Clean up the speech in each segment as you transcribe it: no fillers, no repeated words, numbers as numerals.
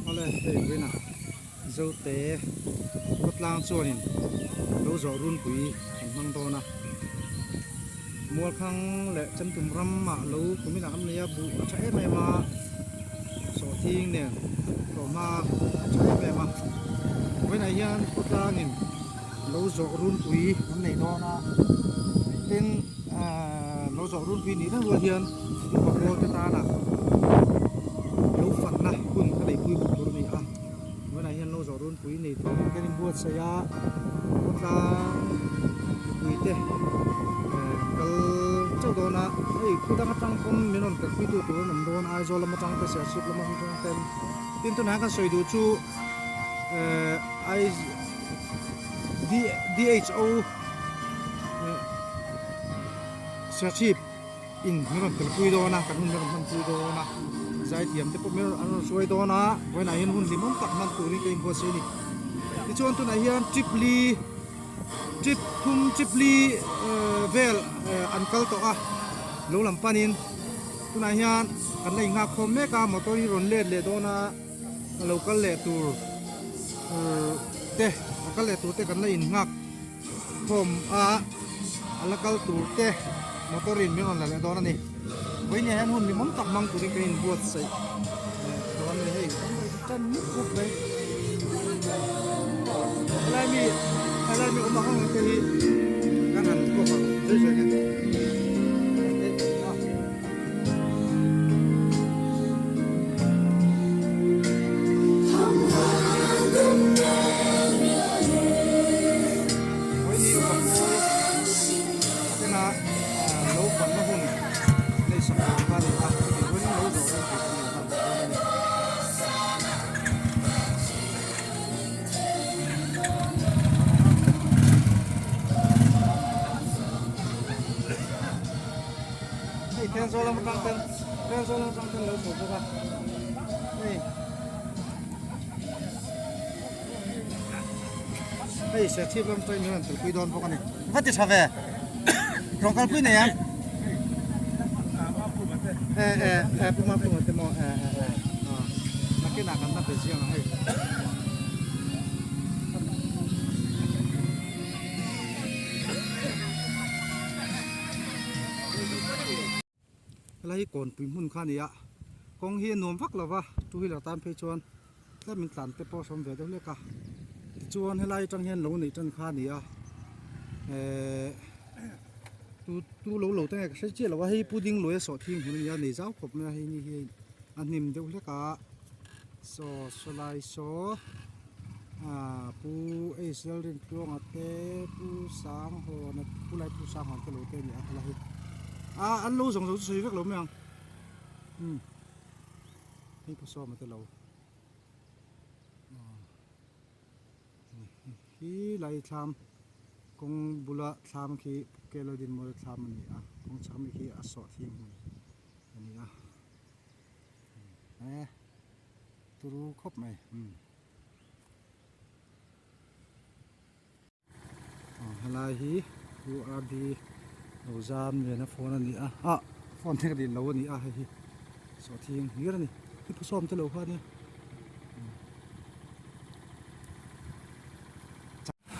Awle hei vawiinah Zote khawtlang chuanin lo zawh runpui an hmang dawn a, Mualkhang leh Chemtum ramah lo kuminah an nei a, buh a tha em em a, sawhthing nen hlawhma a tha em em a, vawiinah hian khawtlangin lo zawh runpui an nei dawn a, tin ahh lo zawh runpui nih reng rual hian upa pawl te tana lo fanna hun a neipui bawk tur a ni a, vawiinah hian lo zawh runpui nei tur kan inbuatsaih a, khawtlang mipui te eh kal chauh dawn a, hei khu dang atang pawn min rawn kalpuitu tur an awm dawn a, Aizawl lam atang te Serchhip lam atang ten tin tunah hian kan sawi duh chu eh Aiz-- DHO Serchhip in min rawn telpui dawn a, kan hun min rawn hmanpui dawn a, zaithiam te pawh min rawn an rawn hruai dawn a, vawiinah hian hun hlimawm tak hman turin ka inbuatsaih a ni. Tichuan tunah hian trip li trip thum trip li vel an kal tawh a, lo lam panin tunah hian kan la inghak khawm mek a, motor hi rawn let leh dawn a. A lo kal leh tur te a kal leh tur te kan la in nghak khawm a a la kal tur te motor in min rawn la leh dawn a ni vawiin ah hian hun limawm tak hmang turin kan in buatsaih dawn a ni hei tan mup mup mai helai mi helai mi awm ang ang te hi kan han kawp ang zui zui ang e. Hei Thenzawl lam atang ten Thenzawl lam atang ten lo chho bawk a hei hei Serchhip lam atangin min rawn telpui dawn bawk a ni va ti tha ve rawng kalpui nei ang e e e pu Mapuia te maw e e e nakinah kan la be ziang ang hei. Helai hi kawnpui hmun kha a ni a kawng hi a nuam vak lo va two wheeler tan phei chuan tlem in tlan te pawh a sawm ve deuh hlek a tichuan helai atang hian lo neih tan kha a ni a ehh tu tu lo lo te nge ka hre chiah lo a hei pudding luai a sawh thing hmun a ni a nei zau khawp mai a hei ni hi a hnim deuh hlek a saw sawlai saw. Aaa pu Eisel Rintluanga te pu Sanghawn pu lai pu Sanghawn te lo te a ni a helai hi aa an lo zawng zo chu sawi vek lo mai ang umm hei pu Sawma te lo aw hi lai thlam kawng bula thlam khi Keladinmawia thlam a ni a kawng chhak ami khi a sawh thing hmun a ni a e. Turu khawp mai umm. Aw helai hi URD lo zam lian a phone a ni a ah phone te ka dil lo a ni a hei hi sawhthing hlir a ni hi phusawm te lo kha a nia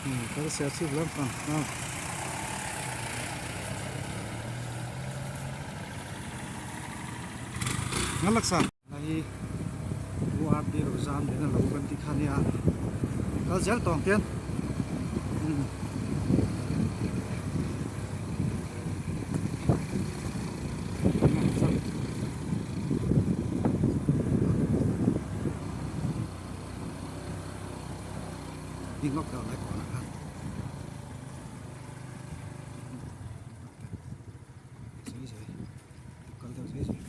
umm kan serchhip lampang a. Ngalaksa. Hei URD lo zam leh na lo kan tih kha nia kal zel tawng hian umm ding lawk deuh lai kawnah khan. Kal deuh zui zui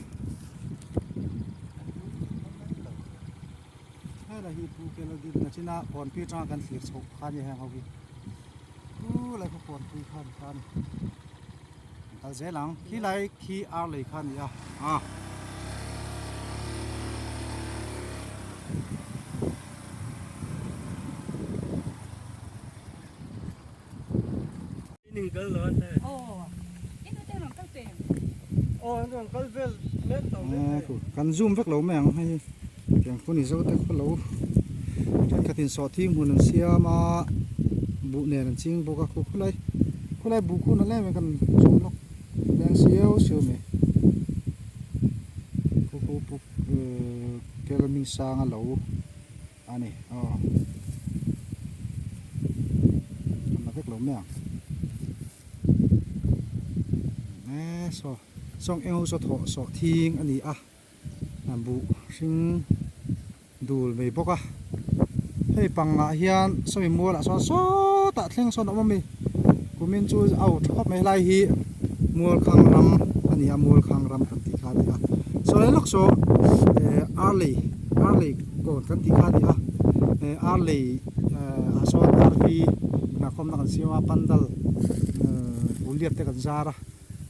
Helai hi Pu Kelodin na china kawnpui atanga kan thlir chhoh kha ania heng ho hi Pu lai khaw kawnpui kha ni kha a ni An kal zel ang khi lai khi ar lei kha a ni a ah. Kan zoom vek lo mai ang hei hi. Tiang khu ni zo te khaw lo thenkhatin sawhthing hmun an siam a buh nen an ching bawk a khu khulai khulai buh khu nalh em em kan zawm lawk leng siau siau mai khu khu puk ehh kel hming sang a lo a ni aw a la vek lo mai ang eee saw sawng eng ho saw thawh sawhthing a ni a. A buh hring dul mai bawk a hei pangah hian sawmi mualah sawn sawtah thleng sawn a awm a mi kumin chu a au tha khawp mai helai hi mualkhang ram a ni a mualkhang ram kan tih kha a ni a saw lai lawk saw eh arlei arlei kawn kan tih kha a ni a eh arlei ah sawn rv inahkhawmna kan siam a pandal eh buliat te kan zar a.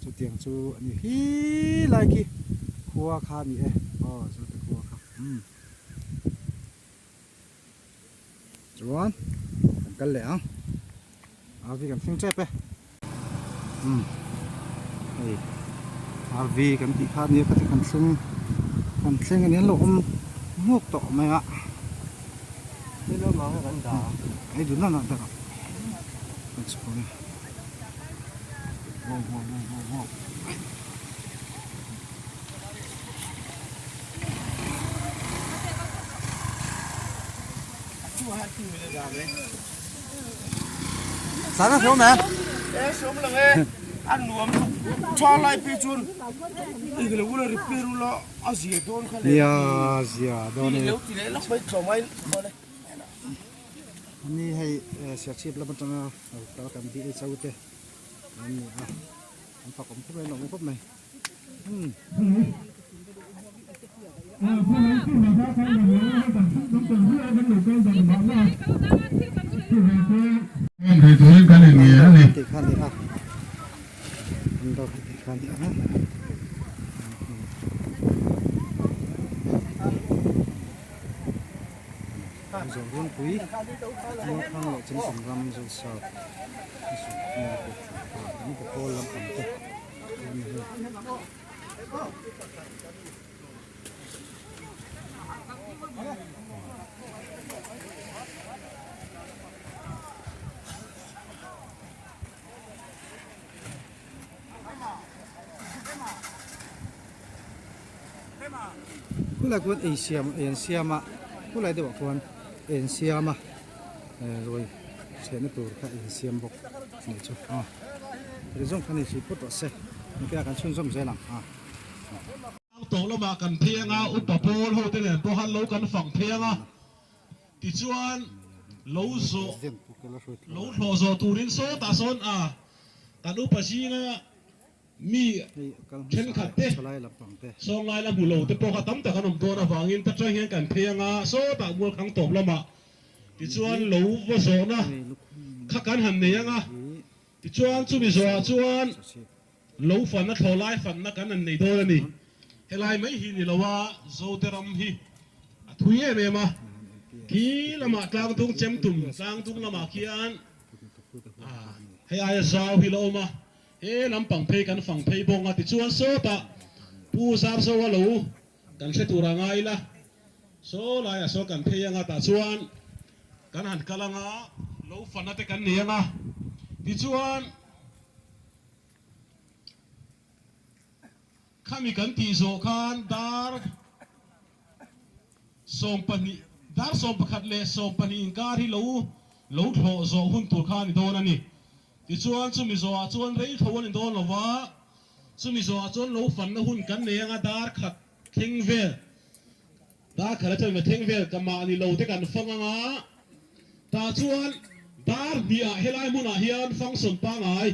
Chutiang chu a ni hi lai khi khua kha a ni e aw chu te khua kha umm chuan kan kal leh ang RV kan thleng tep e umm hei RV kan tih kha a nia kha chu kan thleng kan thleng a ni an lo awm hmuak tawh mai a hei dun na dah kan chhuk ang e. Wow wow wow wow wow. Sana số mẹ. Ê số là nghe. Ăn nuam cho lại pi chun. Iglo ula repair ula a zia don kha le. Ya zia don e. Lo ti le lak mai tlo mai. Ani hei Serchhip lam atanga lo kal kan DHO te an ni a, an fak awm khawp mai, an awm khawp mai. Umm. Tih kha a ni a, an dawr tih kha a ni a. Zawrhpui Mualkhang leh Chengcheng ram Zosap an pawl lampang te a ni hei. Khulai khuan ei siam ei an siam a khulai deuhah khuan ei an siam a eh ruai chhehna tur kha ei an siam bawk a nih chu aw heti zawng kha ni hrih phawt rawh se engtin ah kan chhunzawm zel ang a. Tawh lamah kan phei anga upa pawl ho te nen pawh han lo kan fang phei anga tichuan lo zawh lo thlawh zawh turin sawtah sawn a kan upa zinga Mi thenkhat te, sawnglai la hmu lo te pawh kha tam tak an awm dawn avangin ta tang hian kan phei anga sawtah mualkhang tawp lamah tichuan lo va zawhna kha kan han nei anga tichuan chumi zawhah chuan lo fanna thlawhlai fanna kan han nei dawn a ni. Helai mai hi ni lo a Zote ram hi a thui em em a, khi lamah tlangdung chemtum tlangdung lamah khian hei aia zau hi la awm a. He lampang phei kan fang phei bawng a tichuan sawtah Pu Zarzoa lo kan hre tur a ngai la, saw laiah saw kan phei anga tah chuan kan han kal anga lo fana te kan nei anga tichuan khami kan tih zawh khan dar 20 dar 11 leh 20 inkar hi lo lo thlawh zawh hun tur kha a ni dawn a ni. Tichuan, chumi zawhah chuan rei tho a ni dawn lo va, chumi zawhah chuan lo fanna hun kan nei anga dar khat thleng vel, dar khat atangin thleng vel ka mahni lo te kan fang anga, tah chuan dar hnihah helai hmunah hian function pangngai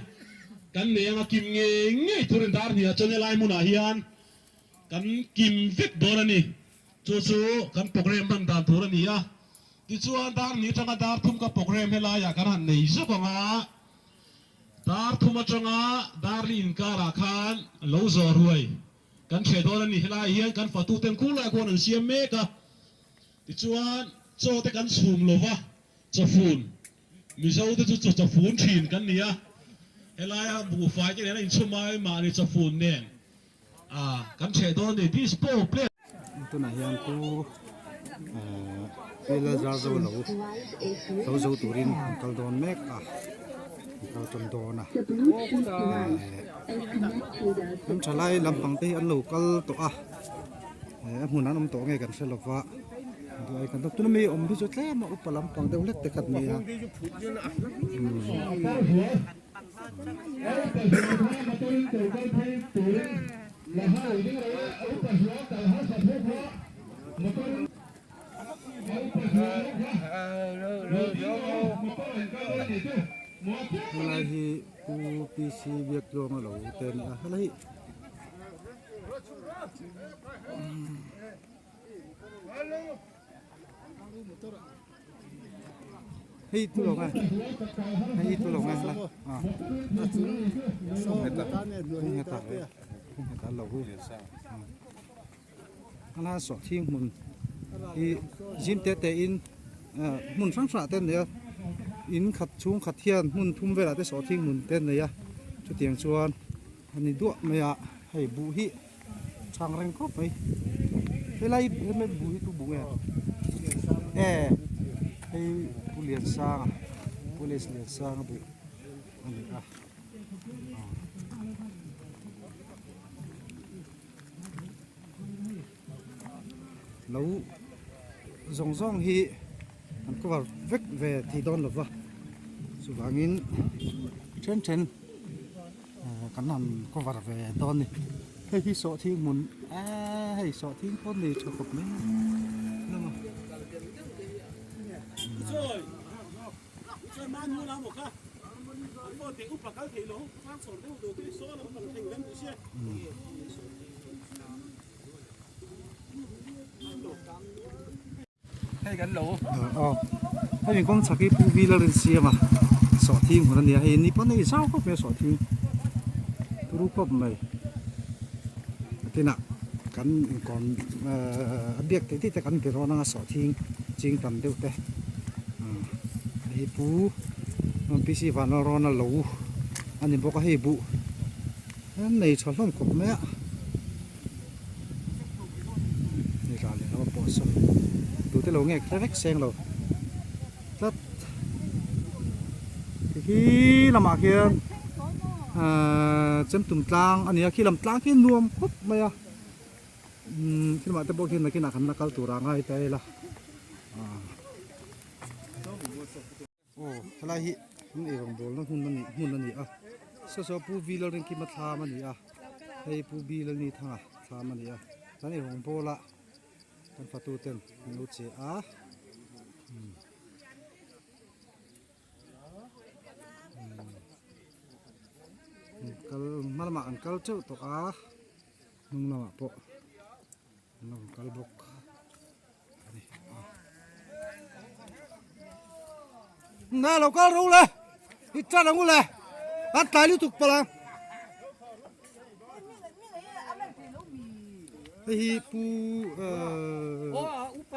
kan nei anga kim ngei ngei turin dar hnihah chuan helai hmunah hian kan kim vek dawn a ni. Chu chu kan program hman dan tur a ni a. Tichuan dar ni atanga dar thum ka program helaiah kan han nei zuk ang a, dar thum atanga dar li inkarah khan lo zawh ruai kan hreh dawn a ni. Helaiah hian kan fatuten khur lai khuan an siam mek a, tichuan chaw te kan chhum lo va, chawfun, Mizo te chu chaw chawfun thin kan ni a, helaia buhfai te nen a inchhum ai mahni chawfun nen kan hreh dawn a ni. Dispo plate. Tunah hian Pu. Pila zar zo lo lo zo turin an kal dawn mek a an kal tan dawn a an thalai lampang te hi an lo kal tawh a a hmun an awm tawh nge kan hre lo va duai kan tuna mi awm hi chu tlem a upa lampang deuh hlek te khat ni a. Helai hi Pu PC Biaktluanga lo te a ni a helai hi Hei tu lo nge hei tu lo nge la a kung heta kung heta lo hu a sawhthing hmun hi zim te te in hmun hrang hrang ah te an nei a in khat chhung khat hian hmun thum velah te sawhthing hmun te an nei a chutiang chuan a ni duah mai a hei buh hi chhang reng khawp mai helai hemi buh hi tu buh nge e hei Pu Liansanga Police Liansanga buh a ni a. Lo zawng zawng hi an cover vek ve thei dawn lo va chuvangin then then kan han cover ve dawn a ni hei hi sawhthing hmun eee hei sawhthing pawh nei tha khawp mai a. Hemi kawng chhak hi Pu Vila rin siam a sawhthing hmun a nia hei ni pawn hei zau khawp mai a sawhthing turu khawp mai tinah kan inkawm ehh a biak theih theih te kan be rawn anga sawhthing ching tam deuh te hei Pu PC Vanlalrawna lo a ni bawk a hei buh an nei tha hlawm khawp mai a. Hei ral leh lam pawh saw tute lo nge hre vek seng lo tlat khi lamah khian ahh chemtum tlang a ni a khi lam tlang khi nuam khawp mai a umm khi lamah te pawh khian nakinah kan la kal tur a ngai ta ila ahh. Aw helai hi an eirawng bawlna hmun a nih hmun a ni a saw saw pu V Lalrinkima thlam a ni a hei pu B Lalnithanga thlam a ni a chuan eirawng bawla kan fatu ten an lo che a umm kal hma lamah an kal teuh tawh a hnung lamah pawh an lo kal bawk. Na lo kal ro le i chan ang u le an tlai lutuk palh ang hei hi pu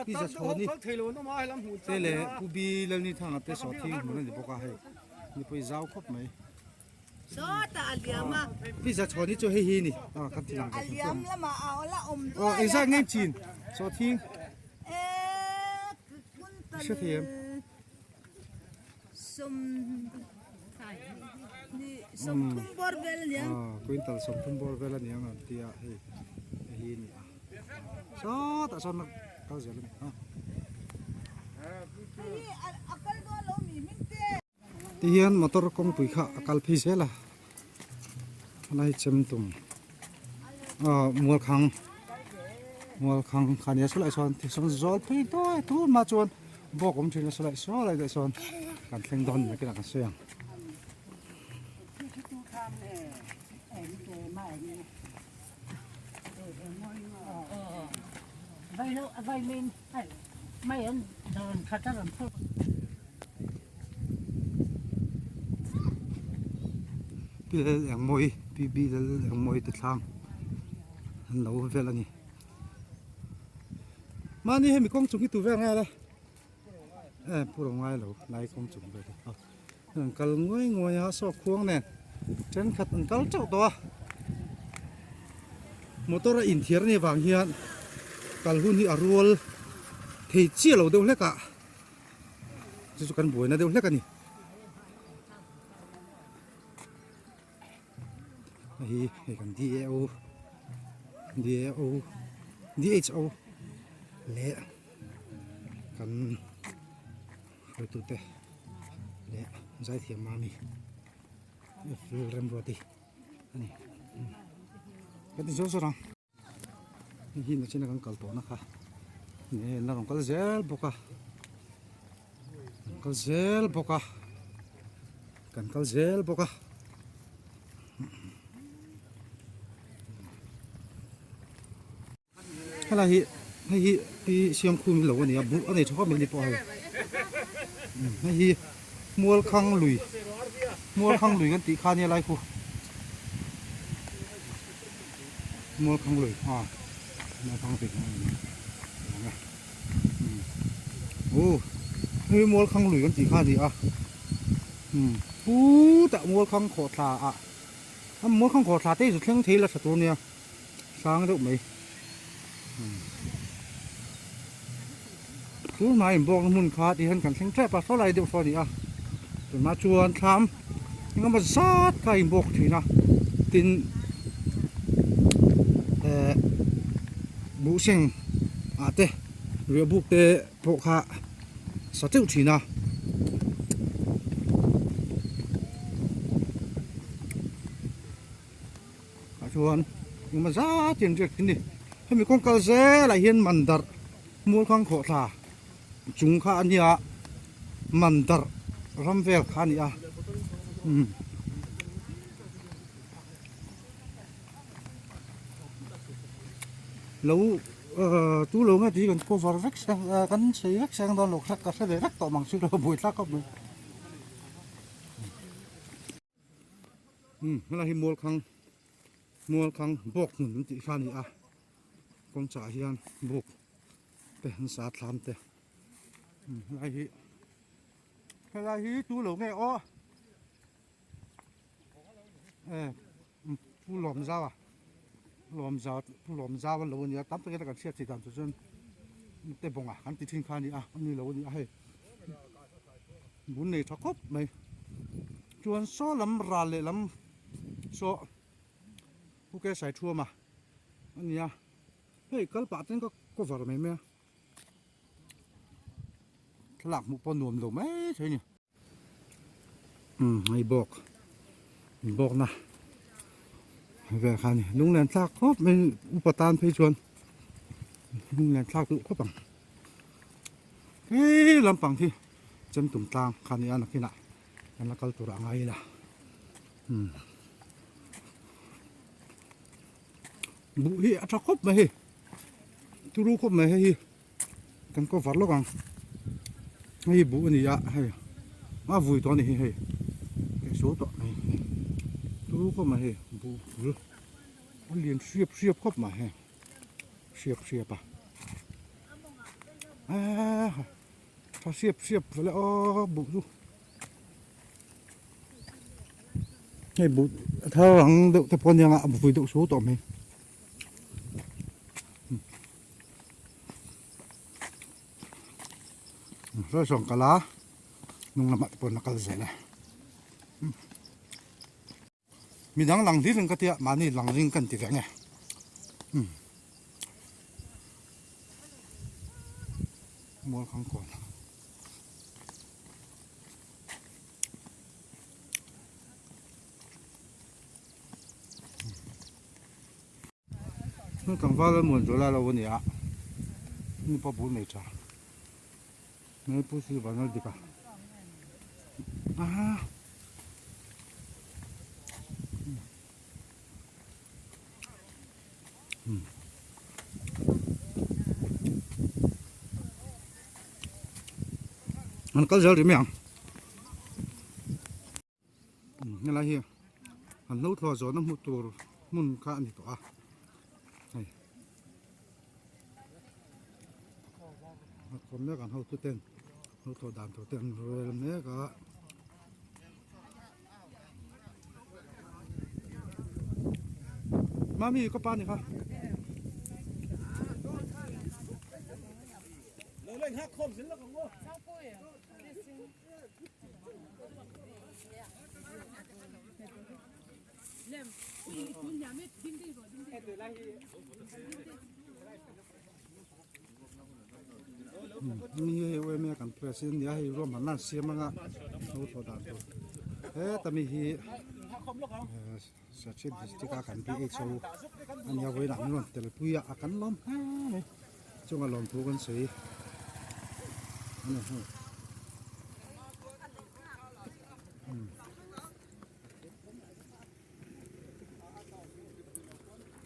pi Zachhawni te leh pu B Lalnithanga te sawhthing hmun a ni bawk a hei nipui zau khawp mai. Pi Zachhawni chu hei hi ni a kan ti lang aw engzat nge chin sawhthing hre thei em quintal 30 bawr vel aniang an tia hei hei hi ni a sawtah sawn kal zel a ni a. Tihian motor kawngpui kha a kal phei zel a helai chem tum ah mualkhang mualkhang kha nia sawlai sawn tisawn zawl phei duai tur mah chuan bawk awm thin a sawlai sawlai te sawn kan thleng dawn ni nakinah kan sawi ang. Pi lal engmawi pi bi lal engmawi te thlang an lo vel a ni mahni hemi kawng chung hi tu vel nge le e pu ro ngai lo lai kawng chung vel hi an kal nguai nguai a saw khuang nen thenkhat an kal teuh tawh a motor a inthiar a nih avang hian kal hun hi a rual. thei chiah lo deuh hlek a chu chu kan buaina deuh hlek a ni. Hei hi hei kan DAO DAO DHO leh kan hruaitute leh zaithiam mami Lalremruati a ni ka ti zawr zawr ang. Hei hi nachina kan kal tawhna kha nge an la rawn kal zel bawk a kan kal zel bawk a kan kal zel bawk a. Helai hi hei hi pi Siamkhum hi lo a ni a buh a nei tha khawp mai ni pawh hei hei hi Mualkhang lui Mualkhang lui kan tih kha nia lai khu Mualkhang lui a Mualkhang lui a aw hei hi Mualkhang lui kan tih kha a ni a putah Mualkhang khawhthla ah a Mualkhang khawhthla te hi chu thleng thei la tha tur nia. Sang deuh mai. Chu hmai inbawkna hmun kha ti hian kan thleng tep a, saw lai deuh saw a ni a. Tunah chuan thlam engemaw zat kha a inbawk thin a, tin eh buhseng ah te riahbuk te pawh kha sa teuh thin a. Ah chuan engemaw zat hi an riak thin a ni hemi kawng kal zelah hian mandar mualkhang khawhthla chung kha a nia mandar ram vel kha a ni a umm. Lo ahh tu lo nge tih kan cover vek seng ah kan sawi vek seng dawn lo kha ka hre ve vek tawh mang chu buaithlak khawp mai. Umm helai hi mualkhang mualkhang bawk hmun an tih kha a ni a kawng chah hian buk te an sa thlam te umm helai hi helai hi tu lo nge aw e pu lawm zau a lawm zau pu lawm zau a lo a ni a tam takin kan hriat theih dan chu chuan te bawngah kan ti thin kha a ni a a ni lo a ni a hei. Bun nei tha khawp mai chuan saw lam ral leh lam saw pu ke sai thuam a a ni a hei kal pah ten ka cover mai mai a thlalak hmuh pawh nuam lo mai thei a ni umm hei bawk bawkna vel kha a ni lunglen thlak khawp mai upa tan phei chuan lunglen thlak duh khawp ang. Hei lampang hi chem tum tlang kha a ni a nakinah kan la kal tur a ngai ila umm buh hi a tha khawp mai hei turu khawp mai hei hi kan cover lawk ang hei buh a ni a hei a vui tawh a ni hi hei hei sual tawh mai hei turu khawp mai hei buh bul a lian hriap hriap khawp mai hei. Hriap hriap a ah tha hriap hriap vele aw buh chu hei buh a thar ang deuh te pawh a nia a vui deuh su tawh mai sawi sawn kal a hnung lamah te pawh a kal zel a. Midang lang hlir in ka tia mahni lang ring ka inti ve nge. Umm. Mualkhang kawn. Hmun tlangval a muan zual a lo a ni a. Hmun pawh bul nei tha. Hmel pu si vanal dik a. Ah. Hmm. An kal zel ri mai ang. Helai hi an hlo thlawh zawhna hmuh tur hmun kha a ni tawh a hei a kawm mek an hotu ten hlo thlawh dan tur te an rel mek a. Mami ka pa ni kha. Mi hi hei UMA kan president nia hei ruahmanna an siam anga lo thlawh dan tur heta mi hi Serchhip district a kan BHO ania vawiinah an rawn tel pui a a kan lawm hle mai chunga lawmthu kan sawi a ni hei.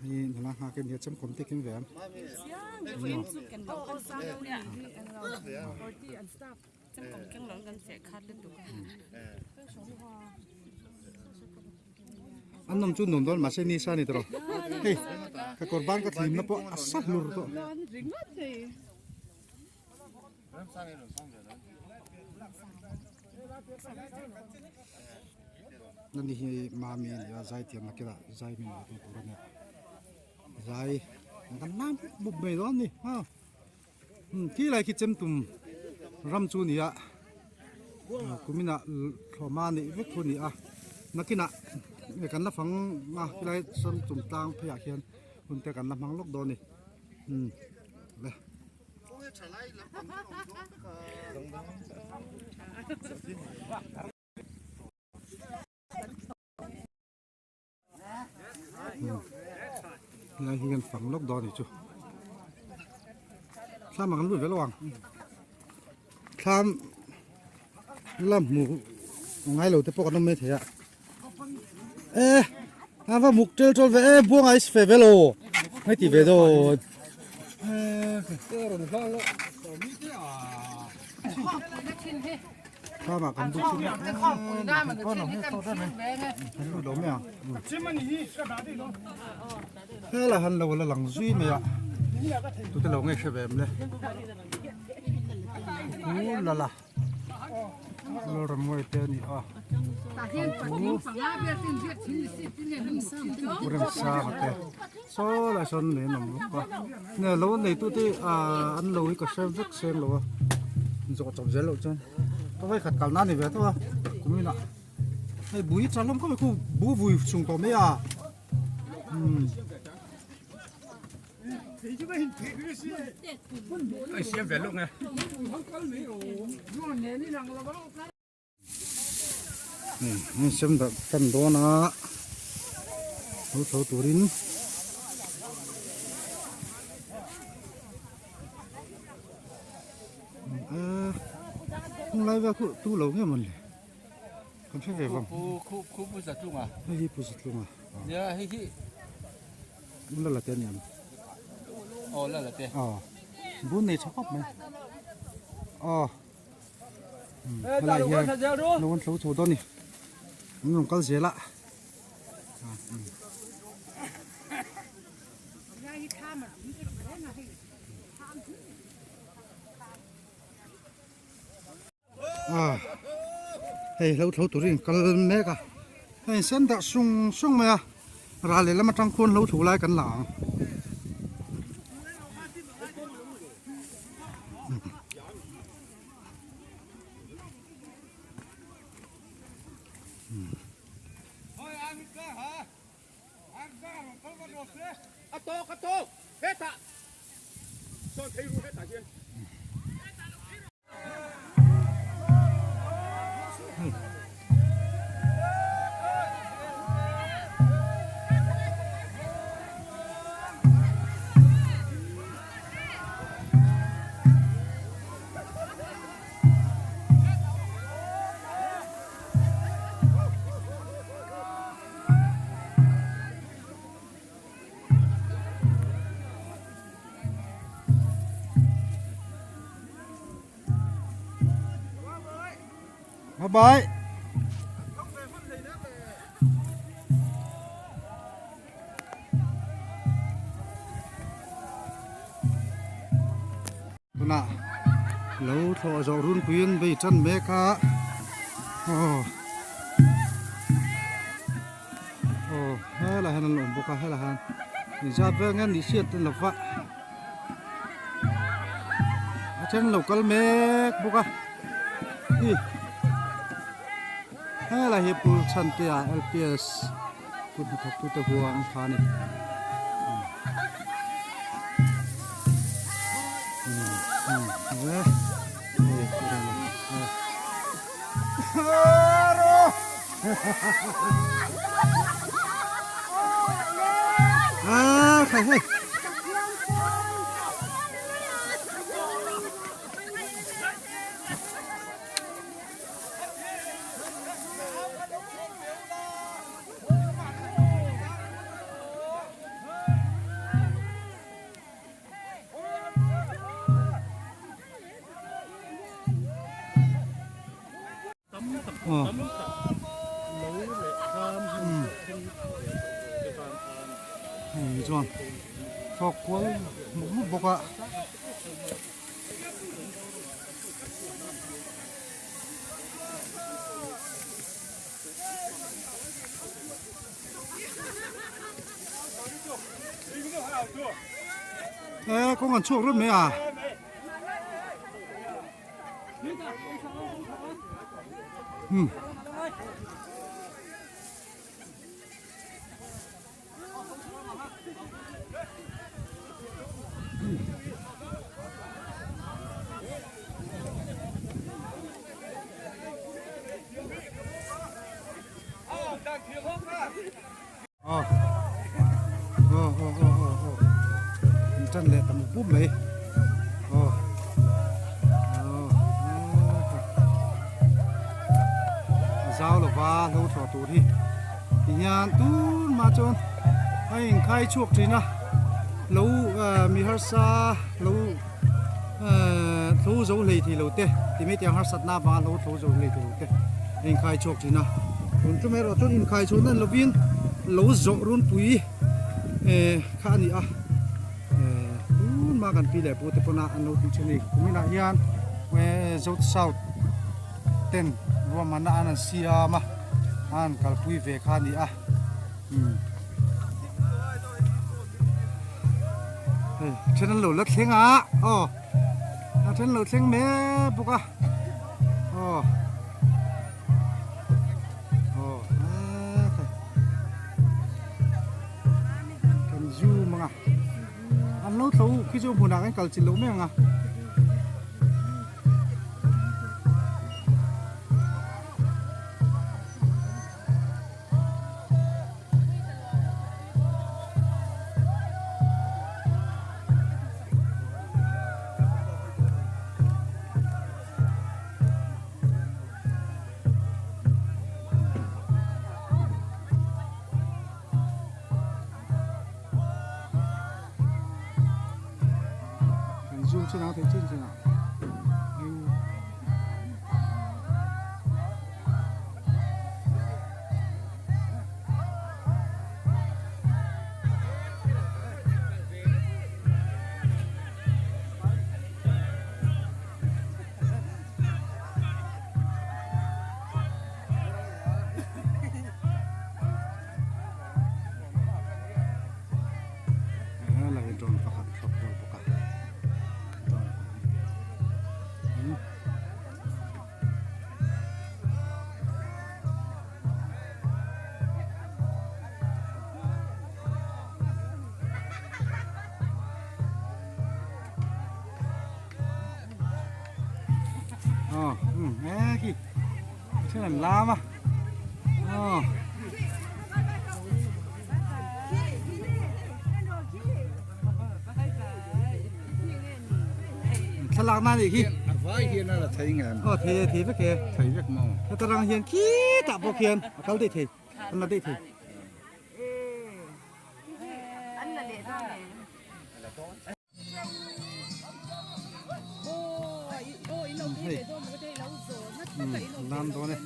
Hei nula nghak in hian chemkawm te keng ve ang. An nawm chu nuam dawn mahse ni sa ni tawh hei ka kawr ban ka thlim na pawh a sa hlur tawh. Nani hi mami a ni a zai thiam na kila zai min lo tur a nia zai kan lam bup mai dawn a ni ha khi lai khi chem tum ram chu a ni a kuminah thlawhma neih vek thu a ni a nakinah kan la fang a khilai sam tum tlang pheiah khian hun te kan la hmang lawk dawn a ni umm le. Helai hi kan fang lawk dawn a nih chu thlam ah kan lut ve lo ang thlam la hmu ngai lo te pawh kan awm mai thei a e a va muk tel tawl ve e buang a is fe ve lo ngai ti ve dawn thlam ah kan buk chu kan lut lo mai ang hela han lo la lang zui mai a tute lo nge hre ve em le u la la. Lalrammuai te a ni a Pu Remsanga te saw lai sawn nei an awm bawk a nge lo neitu te ah an lo hi ka hre vek seng lo a zawh chawp zel loh chuan ka vawikhat kal na a ni ve tawh a kum inah hei bui char hlawm khawp mai khu bu vui chung tawh mai a umm. Hei sem dah tan dawn a lo tho turin a lai vel khu tu lo nge mawn le kan hre ve vang hei hi pu zatlunga La la te a ni ang. Aw la la te. Aw. Bun nei tha khawp mai. Aw. Helai hian lo an thlo chho dawn a ni. An rawn kal zel a. Hei hlo thlo turin kal mek a hei sen darh sung sung mai a ral lehlam atang khuan hlo thlo lai kan la ang. Bye bye. Tunah lo thlawh zawh runpuiin vei tan mek a aw aw helai hian an lo awm bawk a helai hian inzat vel nge ni hriat lova. then an lo kal mek bawk a hi helai hi Pu Chhantea L_P_S kut hnathawk tute huang kha a ni Hei chuan thawk kual mup mup bawk a. E kawng an chhuak rut mai a. Hmm. Aw aw aw aw aw aw an tan leh ta mup mup mai aw aw a zau lova hlo thlawh tur hi ti hian tun mah chuan a inkhai chhuak thin a lo mi harsa lo Thlo zo hlei thei lo te ti mai tiang harsatna avanga hlo thlo zo hlei thei lo te a inkhai chhuak thin a. Tun tum erawh chuan inkhai chhuah nan lovin lo zawh runpui kha a ni a, tun mah kan pi leh pu te pawna an lo tih thin a ni. Kuminah hian Zote South ten ruahmanna an han siam a, an kalpui ve kha a ni a. Hei then an lo la thleng a aw a then lo thleng mek bawk a aw aw kan zoom ang a an lo tho khi chu hmunah kan kal chilh loh mai ang a. Kan zoom chin ang thei chin chin ah. Helai drone pakhat thlawk kual bawk a drone pakhat. Ờ, nghe kì. Thế là lam à. Ờ. Thlalak na nih khi. A vai hian a la thei ngem. Aw thei thei vek e. Thei vek maw. Heta rang hian khi tah pawh khian a kal daih thei. An la daih thei. Hei. Lam dawn e.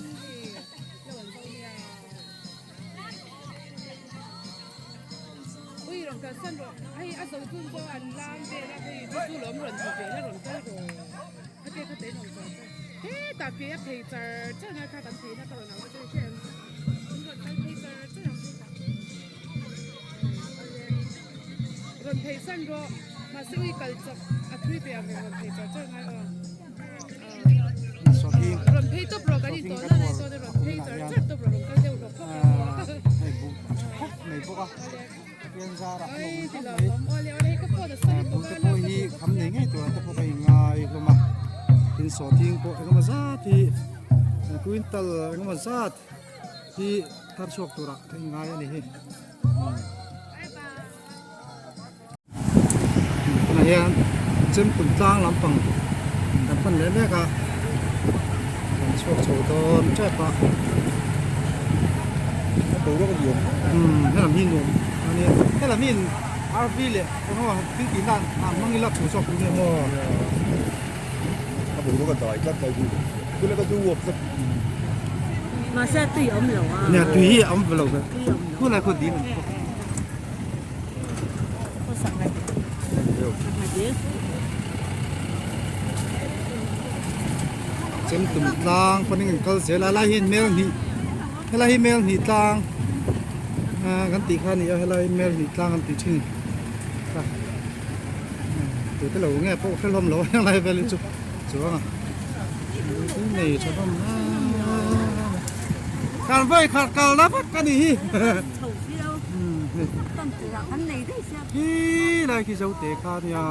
Sawhthing sawhthing kan uar a kuminah hian hei buh a tha khawp mai bawk a Pathian zarah a lawm khawp mai buh te pawh hi kham nei ngei tur te pawh ka inngai hlawm a tin sawhthing pawh engemaw zat hi quintal engemaw zat hi thar chhuak turah ka inngai a ni hi. Tunah hian Chemtum tlang lampang kan pan leh mek a, kan chhuak chho dawn tep a. Umm helam hi nuam a nia, helam hi RV leh eng emaw thil tih nan ah hmang ila chho chhuak tur nia maw. A boruak a dai tlat mai chu tuna ka chu uap tlat. Mahse tui a awm lo a. Nia tui hi a awm ve lo ve. Khulai khaw dil an bawk. Chemtum tlang panin an kal zel a helai hi mel hnih helai hi mel hnih tlang ah kan tih kha a ni a helai hi mel hnih tlang an tih thin kha tute lo nge pawh hre hlawm lo a helai vel hi chu chuang a nei tha hlawm kan vawi khat kal na vek a nih hi. Khi lai khi zo te kha ania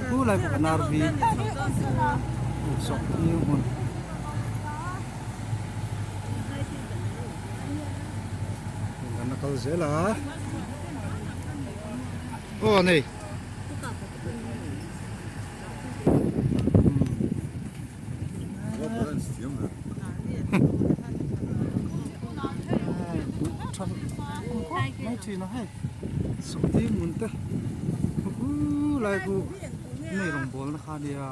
khu lai pawh kan RV sawk hi hmun kan la kal zel a aw nei. Mai thin a hei sawhthing hmun te khu lai khu nei rawngbawl na kha nia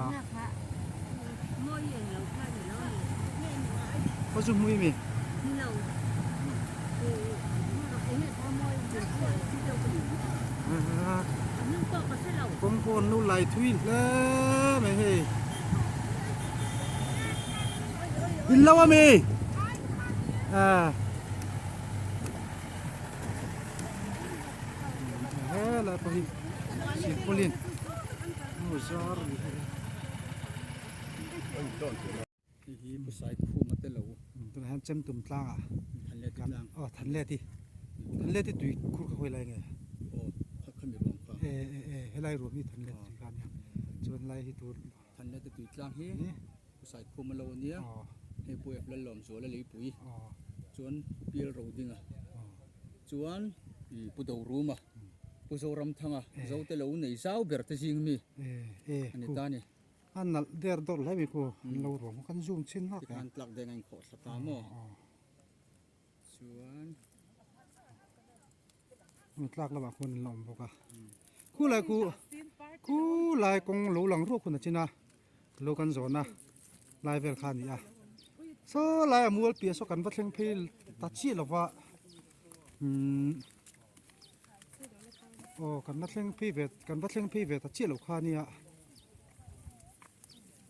khaw chu hmui mi kawng pawh an lo lai thui hle mai hei. In lo ami ah helai pawh hi silpaulin hmu zar a ni hei. Hei hi Pusai khum a te lo. Tunah hian Chemtum tlangah aw Thanleti Thanleti tui khur kha khawi lai nge? Aw khami ruang kha. E e e helai ruam hi Thanleti tui kha a nia chuan lai hi tur. Thanleti tui tlang hi Pusai khum a lo a nia hei pawh hi Lalawm zual a leipui chuan Pial Rodinga chuan Pu Doruma Pu Zoramthanga Zote lo nei zau ber te zing mi a ni ta a ni. A nalh der dawrh hle mai khu an lo ruam kan zoom chhin hlak e. Tikhan tlak deng a inkhawh thla ta maw? Chuan. Hmun tlak lamah khuan an la awm bawk a. Khu lai khu khu lai kawng lo lang ruak hun a chin a lo kan zawn a lai vel kha a ni a. Saw lai a mual piah saw kan va thleng phei ta chiah lo va umm aw kan va thleng phei ve kan va thleng phei ve ta chiah lo kha a nia.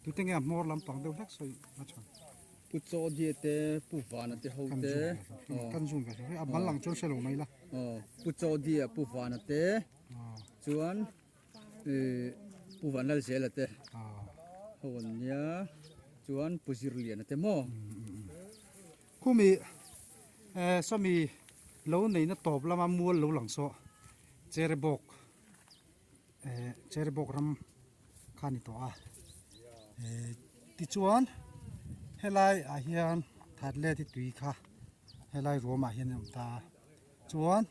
Tute nge a hmawr lampang deuh hlek sawi a tha. Pu Chaw Dia te, Pu Vana te ho te. Kan zoom ve hlek a bal lang chuan hre lo mai la. Pu Chaw Dia, Pu Vana te chuan Pu Vanlalzela te ho an nia chuan Pu Zirliana te maw. Khumi sawmi lo neihna tawp lama mual lo lang saw Cherebawk. Eh Cheribawk ram kha a ni tawh a eh tichuan helai ah hian thatlet hi tui kha helai ruam ah hian a awm ta a chuan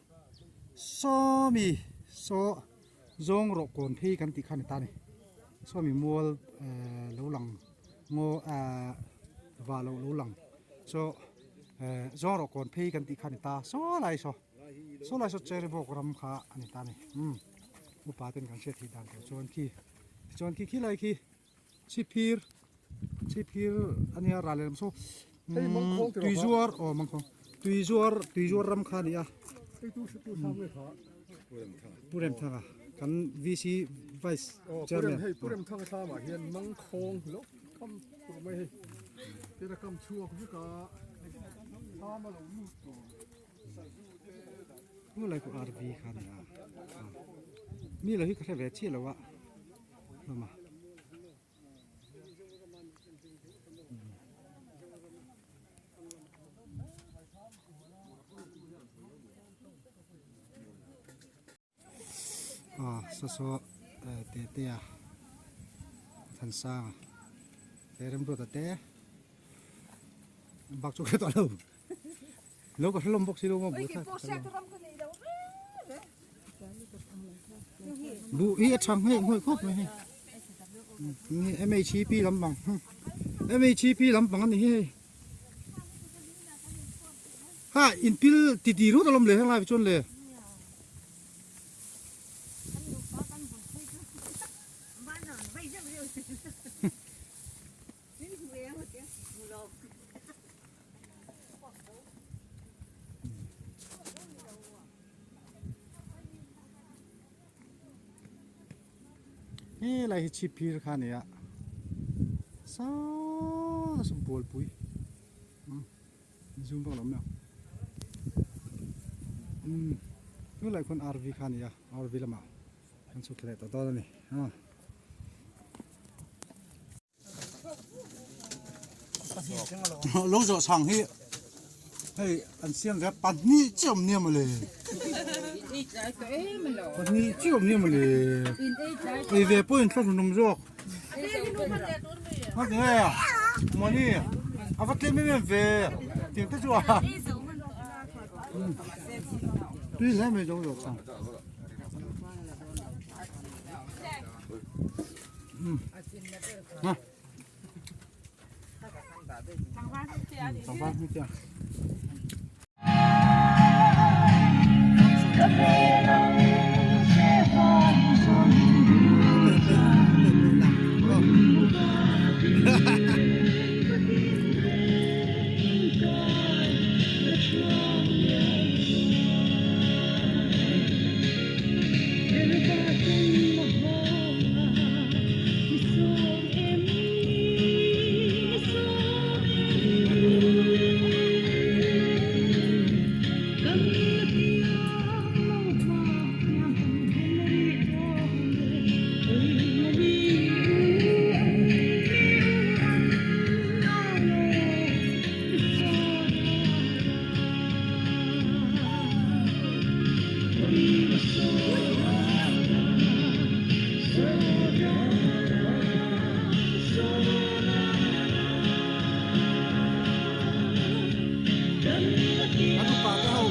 sawmi saw zawng rawh kawn phei kan tih kha a ni ta a ni sawmi mual eh lo lang ngaw ah vah loh lo lang saw eh zawng rawh kawn phei kan tih kha a ni ta saw lai saw. Saw lai saw Cheribawk ram kha a ni ta a ni umm upa ten kan hriat theih dan tur chuan khi tichuan khi khilai khi chhiphir chhiphir a nia ral lehlam saw umm tuizuar aw mangkhawng tuizuar tuizuar ram kha a ni a Pu Remthanga kan VC Vice Chairman Pu Remthanga thlamah hian mangkhawng hlauh kam tur mai hei tuna kam chhuak vek a thlam a lo lut tur. Hmu lai pawh RV kha a ni a. Mi lo hi ka hre ve chiah lo a hlawm a. Aw saw saw Tetea Thansanga te Remruata te bak chu ka hre tawh lo lo ka hre lawm bawk si lo maw buh thlak buh hi a tha ngei ngawih khawp mai hei MHP lampang MHP lampang a ni hi hei ha inpil titi rut alawm le henglai chuan le. Helai hi chhipphir kha a ni a saw saw bualpui zoom vak lo mai ang umm helai khuan RV kha a ni a RV lamah an chhuk thla leh tawh dawn a ni a. Lo zawh chhang hi hei an siam ve a pahnih chiah awm nia mawle pahnih chiah awm nia mawle ei ve pawhin thlawt hlun awm zawk a tinge mawni a va tlem em em ve tiang te chu a tui hle mai lo zawh chhang. Kan upa te ho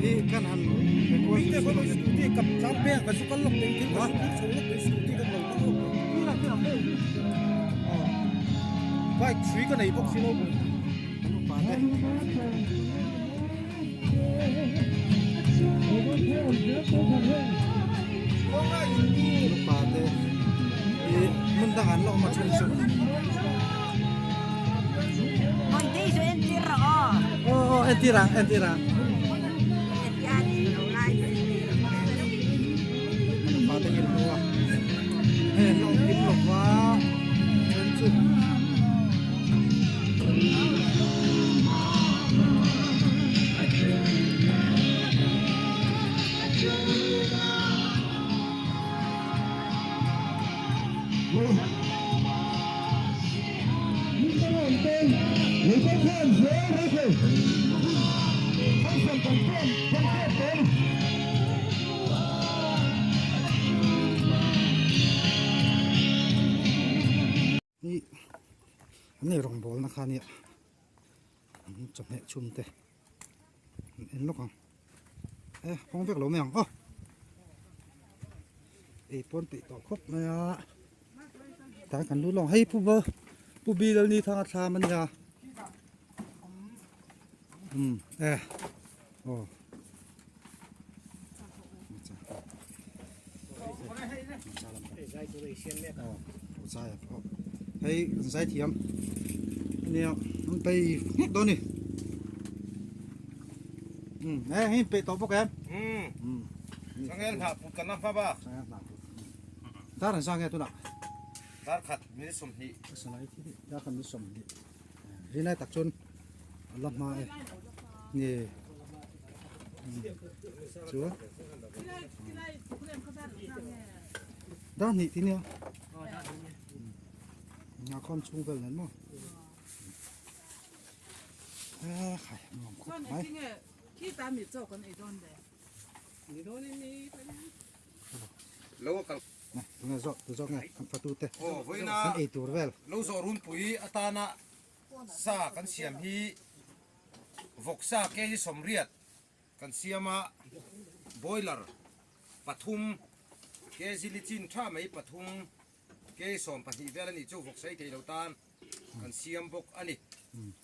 hi kan han record Bike hrui ka nei bawk si lo Kan upa te. Kan upa te hi hmun dangah an la awm a then chu. Aw aw entir ang entir ang. Kan upa te hi an hmu a hei an la awm kim lo va then chu. Hi an ei rawngbawlna kha ania an chawhmeh chhum te an en lawk ang e hawng vek lo mai ang aw ei pawn peih tawh khawp mai a tah kan lut lawng hei pu va pu bilal ni thanga thlam ania um e aw. Hei an zai thiam ania an pei nghek dawn ni um e hei pe tawh bawk em um sangel hna put kan hma ba sangel hna put dar an sang nge tunah dar khat minute 20 salai thi dar khat minute 20 rinai tak chuan a la hma e nge. Chuan dar hnih ti nia. Ngakhawm chhung vel nen maw. He khai nuam khawp mai. Lo kal. Nè, tunge zawk, tu zawk nge, kan fatu te. Aw, vawiina Kan ei tur vel. Lo zawh runpui atana sa kan siam hi vawksa kg 80 kan siam a, boiler pathum kg lichin tha mai pathum kg 12 vel a nih chu vawksa ei thei lo tan kan siam bawk a ni.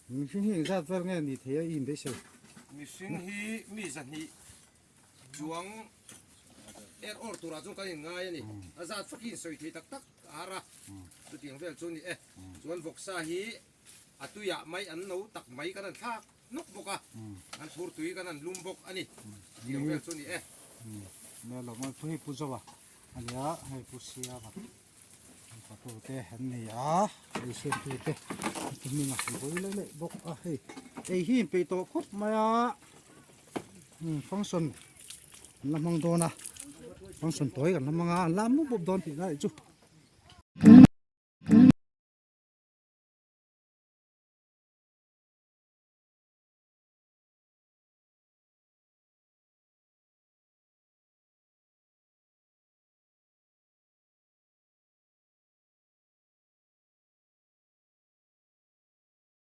Mihring hi engzat vel nge ni thei a i inbeisei? Mihring hi mi 200 chuang er awr turah chuan kan inngai a ni. A zat fak hi insawi thei tak tak a har a, chutiang vel chu a ni e. Chuan vawksa hi a tuiah mai an no tak mai kan han thlak nawk bawk a, an thur tui kan han lum bawk a ni. Chutiang vel chu a ni e. Nia lo mawi hei pu Zoa a nia, hei pu Siama fatu te an ni a, ei siamtu te an hming a vawi leh leh bawk a hei. Ei hi inpeih tawh khawp mai a, function an la hmang dawn a, function tawi kan la hmang a, an la mup mup dawn tih na nih chu.